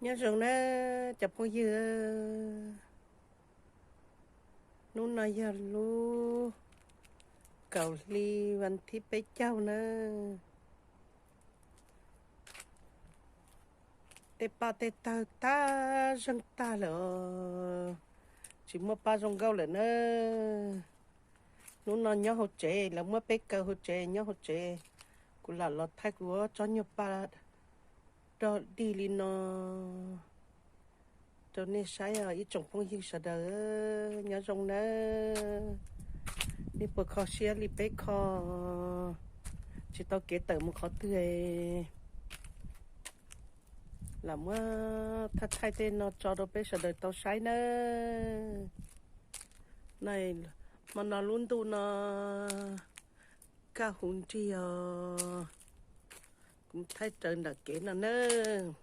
Nyob zoo na cov phooj ywg, hnub no yog lub kaum hli vas thib peb caug na. Tej paj tej tawg tag zeeg tag lawm os, tsis muaj paj zoo nkauj lawm na. Hnub no nyob hauv tsev, lawv muab peb kaw hauv tsev, nyob hauv tsev. Kuv lam los thaij kuv ob tsob nyuag paj rog dig li no rau nej saib os ib tsoom phooj ywg sawv daws. Nyob zoo nawb. Nej puas kho siab li peb kho, tsis tau kev tawm mus qhov twg, lam muab thaij thaij tej no tso rau peb sawv daws tau saib nawb. Hmo no lub ntuj no kaj huv nrig os. Kuv thaij raws nram kev no nawb.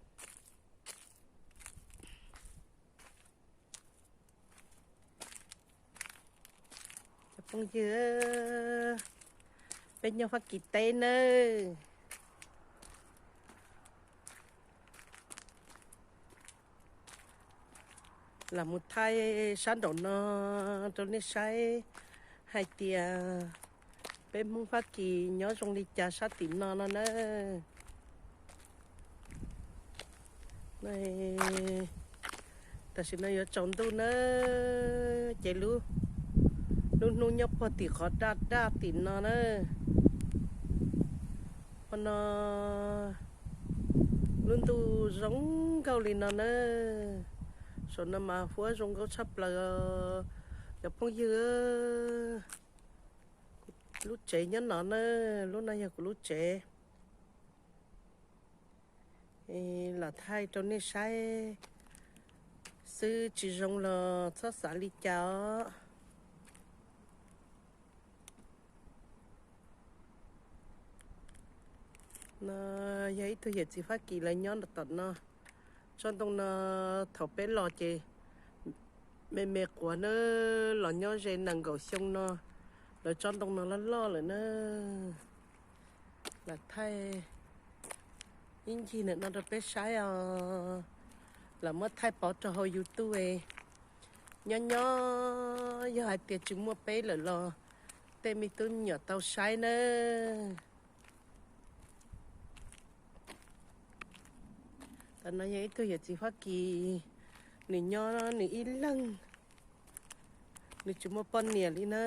Cov phooj ywg, peb nyob Fab Kis teb nawb. Lam mus thaij sab nraum no rau nej saib hais tias peb Hmoob Fab Kis nyob zoo li cas sab tim no no na. Tam sim no yuav tsaus ntuj na, ces lub, lub hnub nyob puag tim qhov daj daj tim no na. Hmo no lub ntuj zoo nkauj li no na. Saum no mas huab zoo nkauj tshaj plaws os cov phooj ywg. Lub tsev nyob no na, lub no yog kuv lub tsev. Lam thaij rau nej saib xwb, tsis zoo los txhob xav li cas os. No yog ib tug yawm txiv Fab Kis lawv nyob tom no. Tsob ntoo no thaum peb los ces me me quav na, los nyob ze nees nkaum xyoo no, lawv tsob ntoo no loj loj lawm na. Lam thaij ib ncig ntawm no rau peb saib os. Lam muab thaij pov rau hauv YouTube. Nyob nyob yog hais tias tsis muaj peb lawm los tej me tub me nyuam tau saib nawb. Tam no yog ib tug yawm txiv Fab Kis, nws nyob nws ib leeg, nws tsis muaj poj niam li na.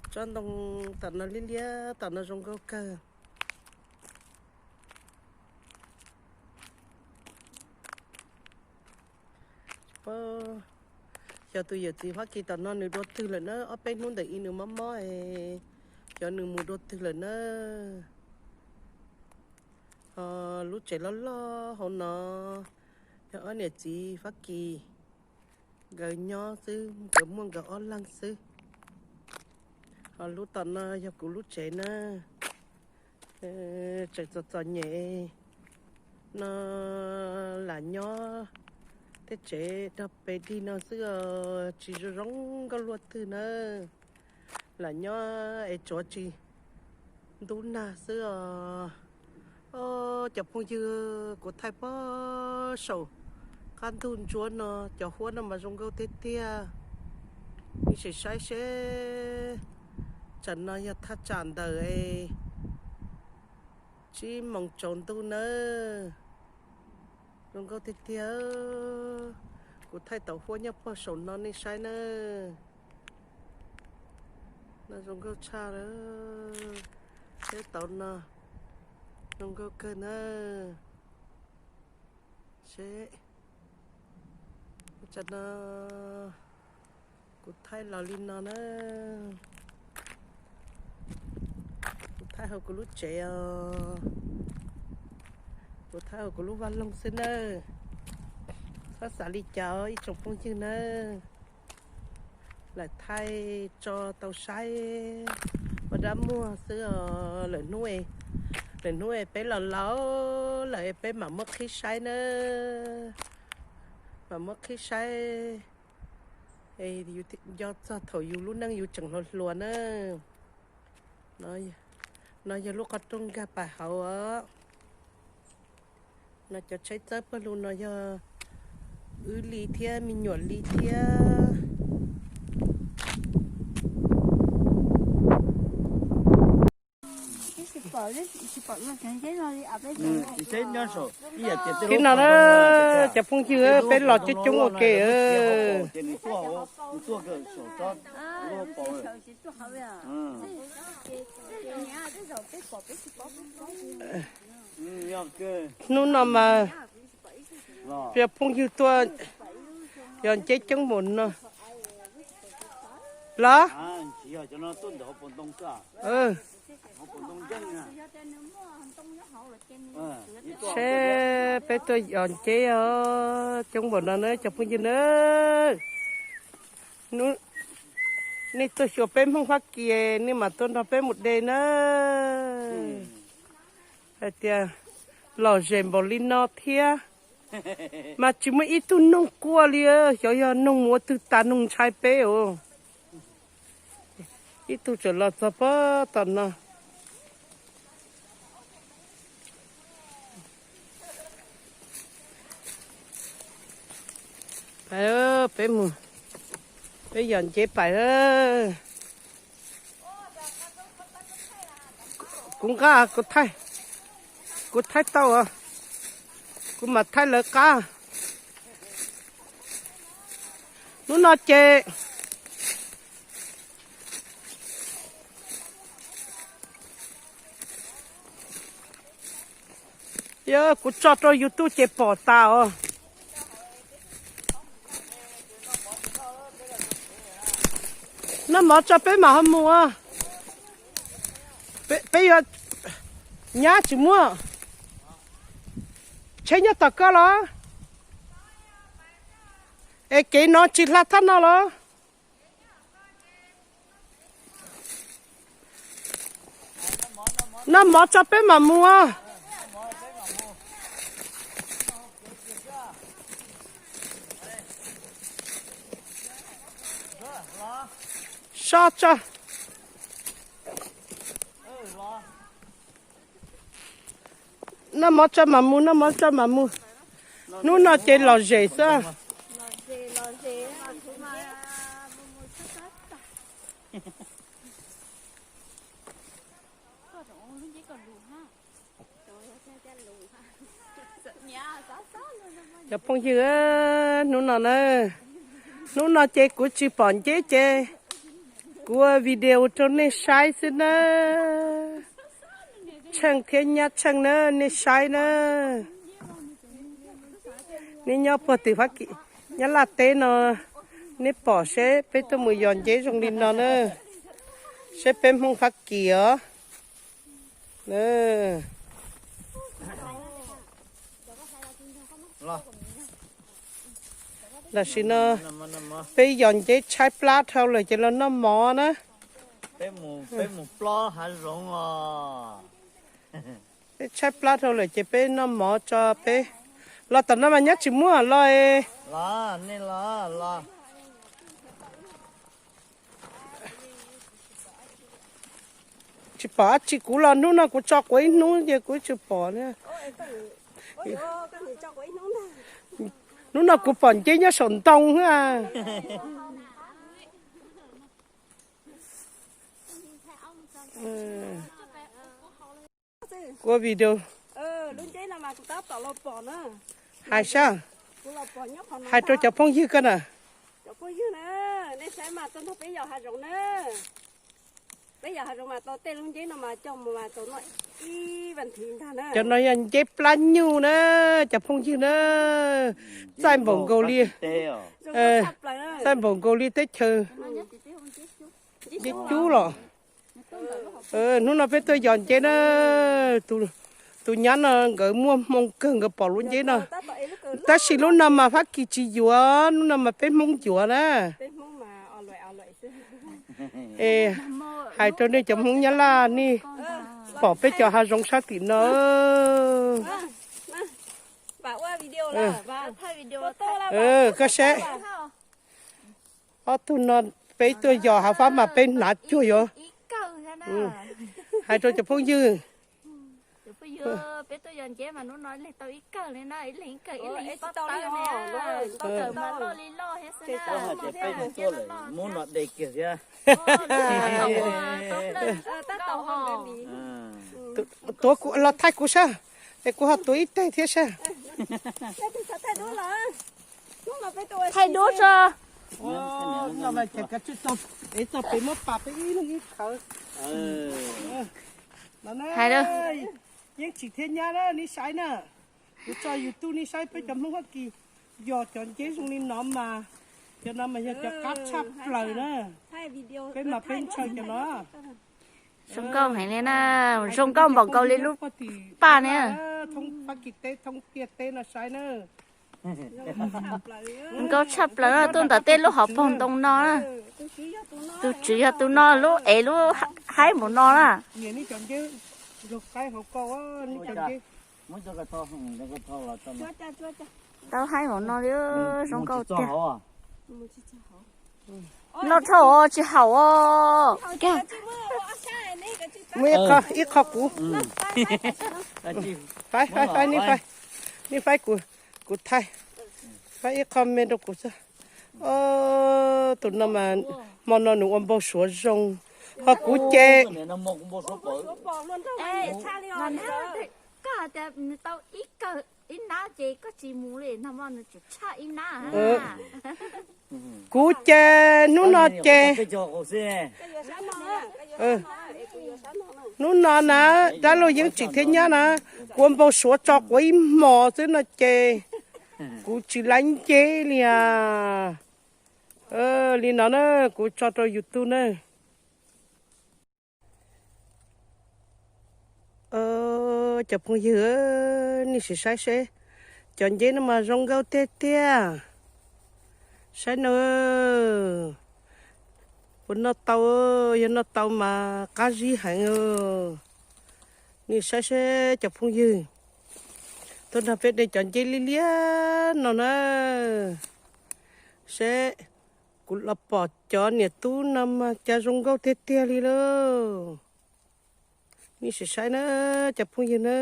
Tsob ntoo tom no liab liab tom no zoo nkauj kawg. Xyov tus yawm txiv Fab Kis tom no nws dua twg lawm na, ob peb hnub ntawm ib nws mob mob, xyov nws mus dua twg lawm na. Ho lub tsev loj loj hauv no yog ob niam txiv Fab Kis nkawd nyob xwb, nkawd muaj nkawd ob leeg xwb. Ho lub tom no yog kuv lub tsev na. Tseem txom txom nyem no, lam nyob tej tsev rog pes dig no xwb os, tsis zoo zoo nkauj luaj twg na. Lam nyob es tsuav tsis ntub nag xwb os. Cov phooj ywg, kuv thaij pog saum qab ntug ntsuab no, cov huab no mas zoo nkauj tiag tiag. Nej sim saib seb, tsam no yog thaj tsam ntawm tsib moos tsaus ntuj nawb. Zoo nkauj tiag tiag. Kuv thaij tau huab nyob pog saum no nej saib nawb. No zoo nkauj tshaj lawm. Seb tau no zoo nkauj kawg nawb. Seb, tsam no kuv thaij los li no na. Kuv thaij hauv kuv lub tsev os. Kuv thaij hauv kuv lub vaj loog xwb nawb. Txhob xav li cas ib tsoom phooj ywg nawb. Lam thaij tso tau saib ua dab muag xwb os. Lwm hnub, lwm hnub es peb los laus lawm es peb mam muab qhib saib nawb. Mam muab qhib saib es nco txog thaum yus lub neej yus tseem hluas hluas na. No yog lub qhov rooj nkag pas hauv os. No cov tsheb txawb pawg lug no yog wb li thiab me nyuam li thiab. Tib no cov phooj ywg, peb los coob coob ua ke. Hnub no mas cov phooj ywg tuaj yos nceb coob npaum no los. Seb peb tuaj yos nceb os, coob npaum no na cov phooj ywg na. Nej tuaj xyuas peb Hmoob Fab Kis, nej mam tuaj nrog peb mus de na. Hais tias lom zem npaum li no thiab, mas tsis muaj ib tug noog kuaj li, xyov yog noog mus ua twg tas noog ntshai peb os. Ib tug tseem los txog pob tom no. Peb mus, peb yos nceb pais. Kuv nqa, kuv thaij, kuv thaij tau, kuv mam thaij lawv qab. Hnub no ces yog kuv tso rau YouTube ces pom tas os. Noj mov tso peb mam ho mus. Peb yuav, nyab tsis muaj, tsheb nyob tom koj los? Es kev no tsis hla thaj no los? Noj mov tso peb mam mus. So tso. Noj mov tso mam mus, noj mov tso mam mus. Hnub no ces lom zem xwb. Cov phooj ywg, hnub no na, hnub no ces kuv tsis pom nceb ces kuv ua video rau nej saib xwb na. Tsheej thiab nyab Tsheej na, nej saib na. Nej nyob puag tim Fab Kis, Nyab Laj teb no, nej pom seb peb tuaj mus yos nceb zoo li no na. Seb peb Hmoob Fab Kis os. Tam sim no peb yos nceb tshaib plab dhau lawm ces los noj mov na. Peb tshaib plab dhau lawm ces peb noj mov tso peb. Los tom no mas nyab tsis muaj los. Tsis pom dab tsi, kuv los hnub no kuv tso quav ib hnub ces kuv tsis pom li. Hnub no kuv pom nceb nyob saum ntoo xwb. Kuv video hais sab, hais rau cov phooj ywg koj na. Cov phooj ywg na, nej saib mas tau nrog peb yos hav zoov na. Peb yos hav zoov mas tau tej lub nceb no mas coj mus mas tau noj ib vas thiv ntag na. Cov no yog nceb plab nyuj na, cov phooj ywg na. Txaij npaum nkaus li, txaij npaum nkaus li teb chaws nceb cub los. Hnub no peb tuaj yos nceb na. Tus nyab no nkawd muaj hmoo kawg, nkawd pom lub nceb no. Tab sis lub no mas Fab Kis tsis yuav, lub no mas peb Hmoob yuav na. Es hais rau nej cov Hmoob Nyab Laj nej pom peb cov hav zoov sab tim no. Koj saib, ob tug no peb tuaj yos hav fab mas peb hnav cuag yuav. Hais rau cov phooj ywg, Phooj ywg, peb tuaj yos nceb mas hnub no ib leeg tau ib kawm li na, ib leeg ib kawm ib leeg ib pob tawb na. Kawm mas loj li loj thiab xwb na. Muab no de kiag thiab. Tuav los thaij kuv sab, es kuv ho tuav ib teg thiab sab. Thaij duab tso. Txog pem muab pas peb ib leeg ib khawv. Hais lawm. Yeej Tsim thiab Nyab na, nej saib na. Kuv tso YouTube nej saib peb cov Hmoob Fab Kis yos cov nceb zoo li no mas, cov no mas yog cov qab tshaj plaws na. Peb mas peb ntshaw cov no. Zoo nkauj heev li na, zoo nkauj npaum nkaus li lub paj ne. Thoob Fab Kis teb thoob ntiaj teb no saib na. Zoo nkauj tshaj plaws na, tuaj ntawm tej lub hauv paus ntoo no na. Tus tswv yog tus no, lub ev lub haib npaum no na. Tau haib npaum no li, zoo nkauj tiag. Noj dhau os, tsis haum os. Ib qho kuv. Faib, faib, faib, nej faib, kuv thaij. Faib ib qho me rau kuv xwb. Tus no mas hmo no nws ua npau suav zoo, ho kuv ces Koj hais tias nws tau ib kawm ib nab ces koj tsis mus li, nag hmo nws tseem tshaj ib nab. Kuv ces hnub no ces, hnub no na, dab laug Yeej Tsim thiab Nyab na, kuv ua npau suav tso quav ib hmos xwb no ces kuv tsis laib nceb li as. Li no na, kuv tso rau YouTube na. Cov phooj ywg, nej sim saib seb, cov nceb no mas zoo nkauj tiag tiag. Saib na, puas noj tau, yog noj tau mas qab zib heev. Nej saib seb cov phooj ywg, tuaj nrog peb de cov nceb liab liab no na. Seb, kuv los pom cov niam tub no mas cas zoo nkauj tiag tiag li lauj. Nej sim saib na, cov phooj ywg na,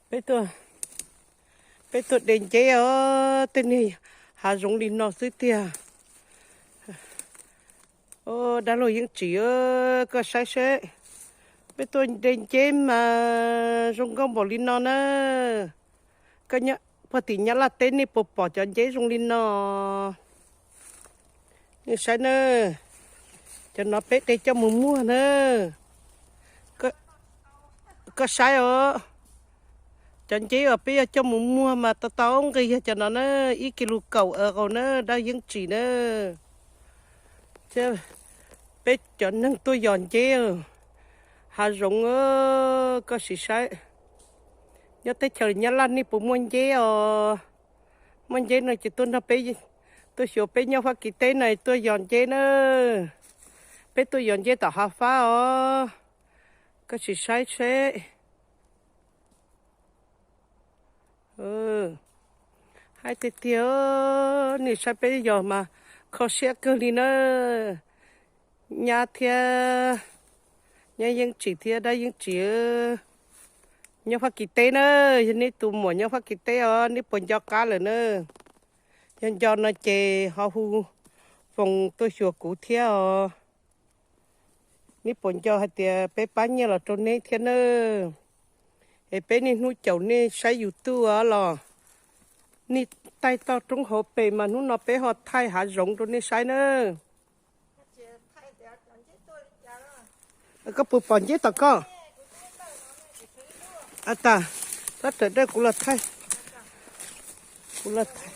peb tuaj, peb tuaj de nceb os, tej niag hav zoov li no xwb tiag. Dab laug Yeej Tsim, koj saib seb, peb tuaj de nceb mas zoo nkauj npaum li no na. Koj nyob puag tim Nyab Laj teb nej puas pom cov nceb zoo li no? Nej saib na, cov no peb de coj mus muag na. Koj saib os, cov nceb uas peb yuav coj mus muag mas tau tau nqi yog cov no na, ib kis lus kaum euro na, dab Yeej Tsim na. Thiab peb cov neeg tuaj yos nceb, hav zoov, koj sim saib, nyob teb chaws Nyab Laj nej puas muaj nceb os? Muaj nceb no ces tuaj nrog peb, tuaj xyuas peb nyob Fab Kis teb no tuaj yos nceb na. Peb tuaj yos nceb tom hav fab os, koj sim saib seb. Haib tiag tiag, nej saib peb yos mas kho siab kawg li na. Nyab thiab, Nyab Yeej Tsim thiab dab Yeej Tsim nyob Fab Kis teb na, yog nej tus muam nyob Fab Kis teb os, nej puas nco qab lawm na? Yog nco no ces ho hu foos tuaj xyuas kuv thiab os. Neb puas nco hais tias peb pab nyiaj los rau neb thiab na? Es peb niaj hnub caum nej saib YouTube los nej taij toj roob hauv pes mas hnub no peb ho thaij hav zoov rau nej saib na. Koj puas pom nceb tom koj? A tas, tab raws dawj kuv los thaij. Kuv los thaij.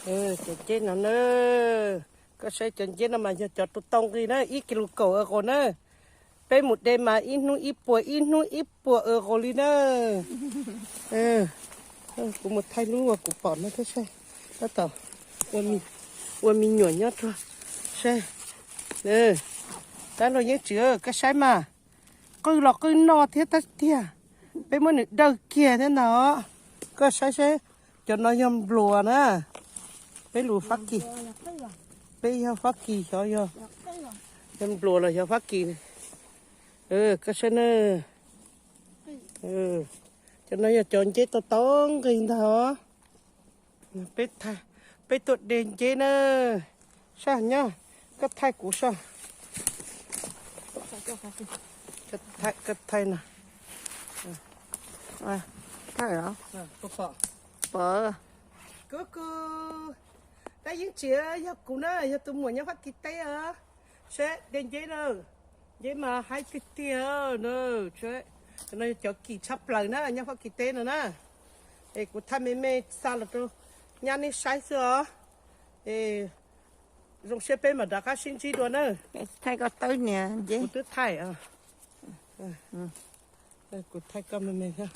Cov nceb no na, koj saib cov nceb no mas yog cov tau tau nqi na, ib kis lus kaum euro na. Peb mus de mas ib hnub ib puas, ib hnub ib puas euro li na. Kuv mus thaij lub uas kuv pom no thiab saib. Tab tom ua me nyuam nyob rau saib. Tab luag yeej tsis, koj saib mas, qwj los qwj noj thiab tab tiag. Peb muab nws dawj kiag thiab ntag. Koj saib saib, cov no yog npluas na. Peb lus Fab Kis, peb yog Fab Kis, xyov yog, yog npluas los xyov Fab Kis. Koj saib na, cov no yog cov nceb tau tau nqi ntag os. Peb tuaj de nceb na, saj nyob, koj thaij kuv saj. Koj thaij no. Kuv kuv, peb yeej tsis yog kuv na, yog tus muam nyob Fab Kis teb os. Seb de nceb na, nceb mas haib tiag tiag na. Cov no yog cov kim tshaj plaws na nyob Fab Kis teb no na. Es kuv thaij me me xa los rau nyab nej saib xwb os. Es zoo siab peb mam rov qab sib ntsib dua na. Thaij koj tawb niag nceb. Kuv twb thaij, kuv thaij koj me me thiab.